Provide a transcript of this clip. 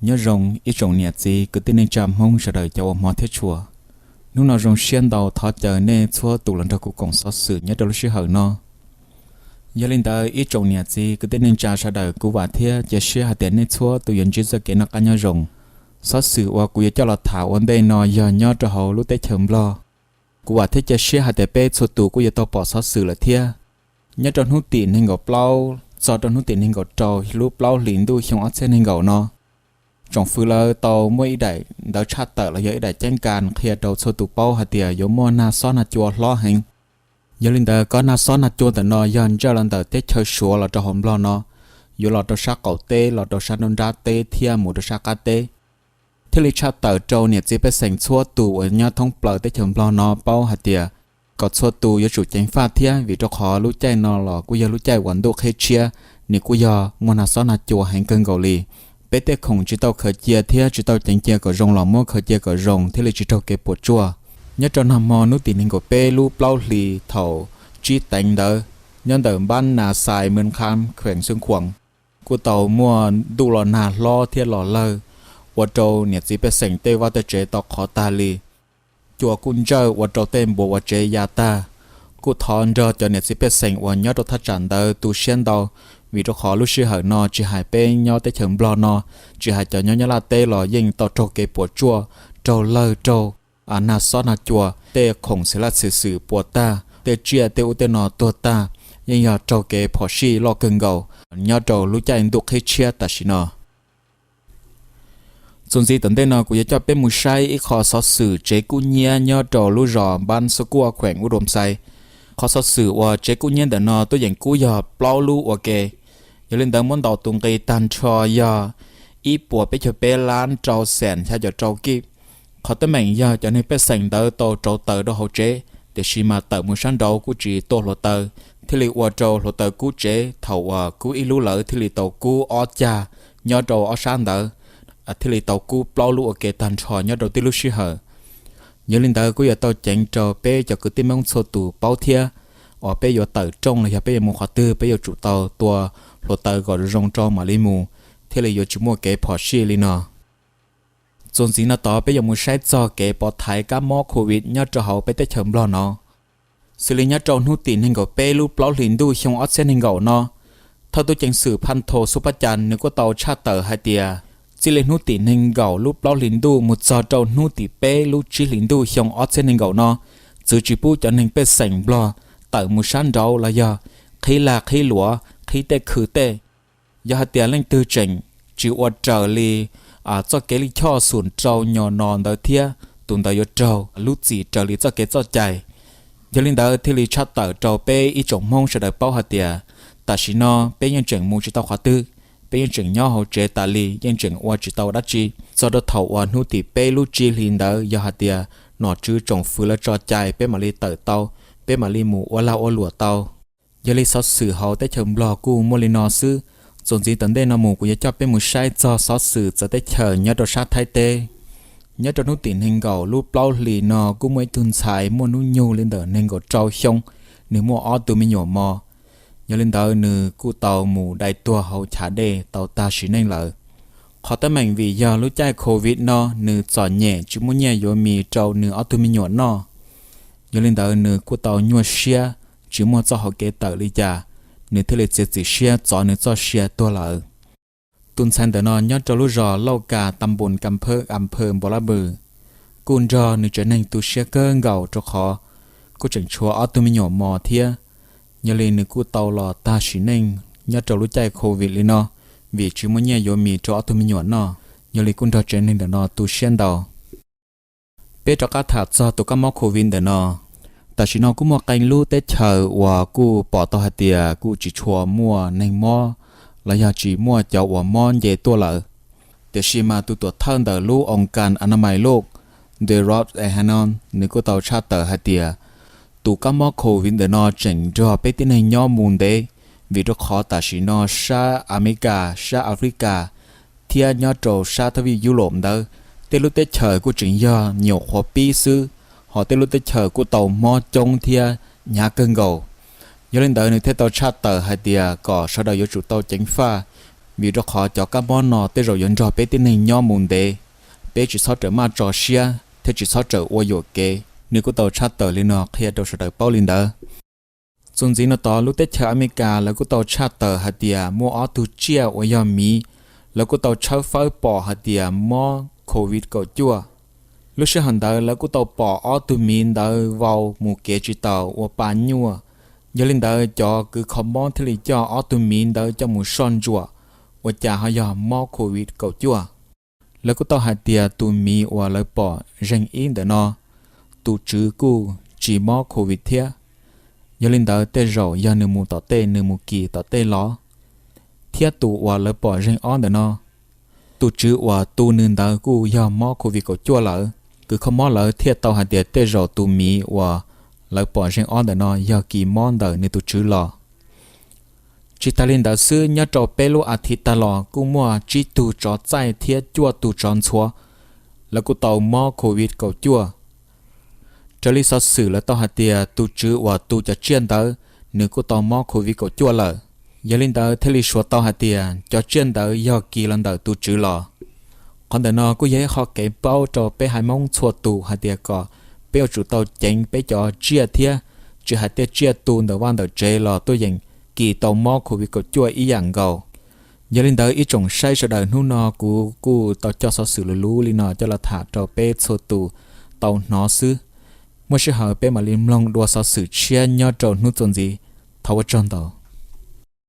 Nyob zoo ib tsoom niam txiv kwv tij neej tsa Hmoob sawv daws cov uas hmov thiab tshua. Hnub no zoo siab ntau thov caw nej txhua tus los nrog kuv koom xov xwm nyob rau lub sij hawm no. Yog li ntawd ib tsoom niam txiv kwv tij neej tsa sawv daws, kuv vam thiab cia siab hais tias nej txhua tus yuav ntsib txoj kev noj qab nyob zoo. Xov xwm uas kuv yuav coj los tham ua ntej no yog nyob rau hauv lub teb chaws Nplog. Kuv vam thiab cia siab hais tias peb txhua tus kuj yuav tau pom xov xwm lawm thiab. Nyob rau hnub tim nees nkaum plaub txog rau hnub tim nees nkaum rau lub plaub hlis ntuj xyoo ob txhiab nees nkaum no, tsoom fwv lawv tau muaj ib daim ntawv tshaj tawm los yog ib daim ceeb kas qhia rau txhua tus paub hais tias yuav muaj nag xob nag cua hlob heev. Yog li ntawd, kob nag xob nag cua ntawm no yog ntsawj los ntawm teb chaws Suav los rau hauv Nplog no, yuav los rau sab qaum teb, los rau sab nruab nrab teb thiab mus rau sab qab teb. Thiaj li tshaj tawm rau niam txiv pej xeem txhua tus uas nyob thoob plaws teb chaws Nplog no paub hais tias kom txhua tus yuav tsum ceev faj thiab, vim rau qhov lub caij no los kuj yog lub caij uas ntuj qhib tshiab, nws kuj yog muaj nag xob nag cua heev kawg nkaus li. Peb tej khoom tsis tau khaws cia thiab tsis tau ceev cia kom zoo los muab khaws cia kom zoo thiaj li tsis raug kev puas tsuaj. Nyob rau nag hmo hnub tim nees nkaum peb lub plaub hlis thaum tsib teev ntawd, nyob ntawm npab Nas Xais, Mws Kham, kheem Xwm Khuam, kuj tau muaj ntuj los nag hlob thiab los lawg, ua rau niam txiv pej xeem tej vaj tej tsev tau qhov tag li. Cua kuj ntsawj ua rau tej npuas ua tsev ya tag. Kuj thov nrog cov niam txiv pej xeem uas nyob rau thaj tsam ntawd tu siab ntau, vim rau qhov lub sij hawm no tsis hais peb nyob teb chaws Nplog no, tsis hais cov nyob Nyab Laj teb los yeej tau raug kev puas tsuaj, raug lawg, raug nag xob nag cua, tej khoom xis laj xis xwm puas tag, tej tsiaj tej ub tej no tuag tag, yeej yog raug kev phom sij loj kawg nkaus nyob rau lub caij ntuj qhib tshiab tam sim no. Txuas ntxiv tom ntej no kuv yuav coj peb mus saib ib qho xov xwm tsev kub nyiab nyob rau lub zos Npab Xub Kuaj, kheem Ub Doo Xais. Qhov xov xwm uas tsev kub nyiab ntawm no tuaj yeem kub yog plaub lub ua ke. Yog li ntawd muab ntaus tus nqi tag nrho yog ib puas peb caug peb lab rau xees xya caum rau kib. Qhov teeb meem yog cov neeg pej xeem ntawd tau rauv taws rau hauv tsev, tiam sis mas tawm mus sab nraud kuj tsis tuaj hluav taws, thiaj li ua rau hluav taws kub tsev. Thaum uas kub ib lub lawm thiaj li tau kub ob cag nyob rau ob sab ntawd, thiaj li tau kub plaub lub ua ke tag nrho nyob rau tib lub sij hawm. Yog li ntawd kuj yuav tau ceev rau peb cov kwv tij Hmoob txhua tus paub thiab, uas peb yuav tawm rooj los yog peb yuav mus qhov twg peb yuav tsum tau tua hluav taws kom zoo rau mam li mus, thiaj li yuav tsis muaj kev phom sij li no. Txuas ntxiv no tod peb yuav mus saib txog kev pov thaiv kab mob covid nyob rau hauv peb teb chaws Nplog no. Xws li nyob rau hnub tim nees nkaum peb lub plaub hlis ntuj xyoo ob txhiab nees nkaum no, thawj tub ceev xwm Phaj Tho Xub Pab Cas nws kuj tau tshaj tawm hais tias, txij li hnub tim nees nkaum lub plaub hlis ntuj mus txog rau hnub tim peb lub tsib hlis ntuj xyoo ob txhiab nees nkaum no, txwv tsis pub cov neeg pej xeem Nplog tawm mus sab nraud los yog qhib lag qhib luam, qhib tej khw tej. Yog hais tias leej twg tseem tsis ua raws li txoj kev lij choj xum rau nyom no ntawd thiab, tus ntawd yuav raug lub txim raws li txoj kev txoj cai. Yog li ntawd thiaj li tshaj tawm rau peb ib tsoom Hmoob sawv daws paub hais tias, tam sim no peb yeej tseem mus tsis tau qhov twg, peb yeej tseem nyob hauv tsev tas li, yeej tseem ua tsis tau dab tsi. Txog rau thaum uas hnub tim peb lub tsib hlis ntawd yog hais tias nom tswv tsoom fwv lawv tso cai peb mam li tawm tau, peb mam li mus ua lag ua luam tau. Yog li xov xwm hauv teb chaws Nplog kuj muaj li no xwb. Txuas ntxiv tom ntej no mus kuv yuav coj peb mus saib txog xov xwm txawv teb chaws nyob rau sab Thaib teb. Nyob rau hnub tim nees nkaum lub plaub hlis no kuj muaj ib tug ntxhais muaj hnub nyoog li ntawm nees nkaum rau xyoo, nws muaj ob tug me nyuam mos. Yog li ntawd nws kuj tau mus dai tuag hauv chav dej tau tag sim neej lawm. Qhov teeb meem vim yog lub caij covid no nws txom nyem tsis muaj nyiaj yuav mis rau nws ob tug me nyuam noj. Yog li ntawd nws kuj tau nyuaj siab, tsis muaj txoj hauv kev tawm li cas, nws thiaj li txiav txim siab txov nws txoj sia tuag lawm. Tus ntxhais ntawm no nyob rau lub zos Lauj Kas, tam npum Kam Phawj, am phawj Npau Lab Npws, kuj nrog nws tsev neeg tu siab kawg nkaus rau qhov kuj tseem tshuav ob tug me nyuam mos thiab. Yog li nws kuj tau los tag sim neej nyob rau lub caij covid li no, vim tsis muaj nyiaj yuav mis rau ob tug me nyuam noj. Yog li kuj nrog tsev neeg ntawm no tu siab ntau. Peb rov qab tham txog tus kab mob covid ntawm no. Tam sim no kuj muaj qee lub teb chaws uas kuj pom tau hais tias kuj tsis tshua muaj neeg mob los yog tsis muaj cov uas mob nce tuaj lawm. Tiam sis mas tus tuam thawj ntawm lub oos kas Anamais Loj, Tedros Adhanom, nws kuj tau tshaj tawm hais tias tus kab mob covid ntawm no tseem nrog peb tib neeg nyob mus ntev, vim rau qhov tam sim no sab Amelikas, sab Afrikas, thiab nyob rau sab thab vij Yuloj ntawd, tej lub teb chaws kuj tseem yog nyuam qhuav pib xwb, ho tej lub teb chaws kuj tau mob coob thiab hnyav kawg nkaus. Yog li ntawd nws thiaj tau tshaj tawm hais tias kom sawv daws yuav tsum tau ceev faj, vim rau qhov cov kab mob no tej zaum yuav nrog peb tib neeg nyob mus ntev, peb tsis txhob rawm maj tso siab thiab tsis txhob rawm ua yuam kev. Nws kuj tau tshaj tawm li no qhia rau sawv daws paub li ntawd. Txuas ntxiv no tod lub teb chaws Amelikas lawv kuj tau tshaj tawm hais tias muaj ob tug tsiaj uas yog miv, lawv kuj tau tshawb fawb pom hais tias mob covid kaum cuaj. Lub sij hawm ntawd lawv kuj tau pom ob tug miv ntawd vau mus kev tsis taus ua pa nyuaj. Yog li ntawd cov kws kho mob thiaj li coj ob tug miv ntawd coj mus soj ntsuam, ua cas ho yog mob covid kaum cuaj. Lawv kuj tau hais tias tus miv uas lawv pom zeeg ib ntawm no, tus tswv kuj tsis mob covid thiab. Yog li ntawd tej zaum yog nws mus tom tej, nws mus kis tom tej los. Thiab tus uas lawv pom zeeg ob ntawm no, tus tswv uas tu nws ntawd kuj yog mob covid kaum cuaj lawm. Kws kho mob lawv thiaj tau hais tias tej zaum tus miv uas lawv pom zeeg ob ntawm no yog kis mob ntawm nws tus tswv los. Tsis tas li ntawd xwb, nyob rau peb lub as thiv tag los kuj muaj tsib tug tsov txaij thiab cuaj tus tsov ntxhuav, lawv kuj tau mob covid kaum cuaj. Raws li xov xwm lawv tau hais tias tus tswv uas tu cov tsiaj ntawd, nws kuj tau mob covid kaum cuaj lawm. Yog li ntawd thiaj li suav tau hais tias cov tsiaj ntawd yog kis los ntawm tus tswv los. Qhov ntawm no kuj yog ib qho kev paub rau peb haiv Hmoob txhua tus hais tias kom peb yuav tsum tau ceev peb cov tsiaj thiab, tsis hais tej tsiaj tu ntawm vaj ntawm tsev los tuaj yeem kis tau mob covid kaum cuaj ib yam nkaus. Yog li ntawd ib tsoom saib sawv daws, hnub no kuv kuj tau coj xov xwm luv luv li no coj los tham rau peb txhua tus tau hnov xwb. Muaj sij hawm peb mam li mloog dua xov xwm tshiab nyob rau hnub txuas ntxiv. Thov ua tsaug ntau.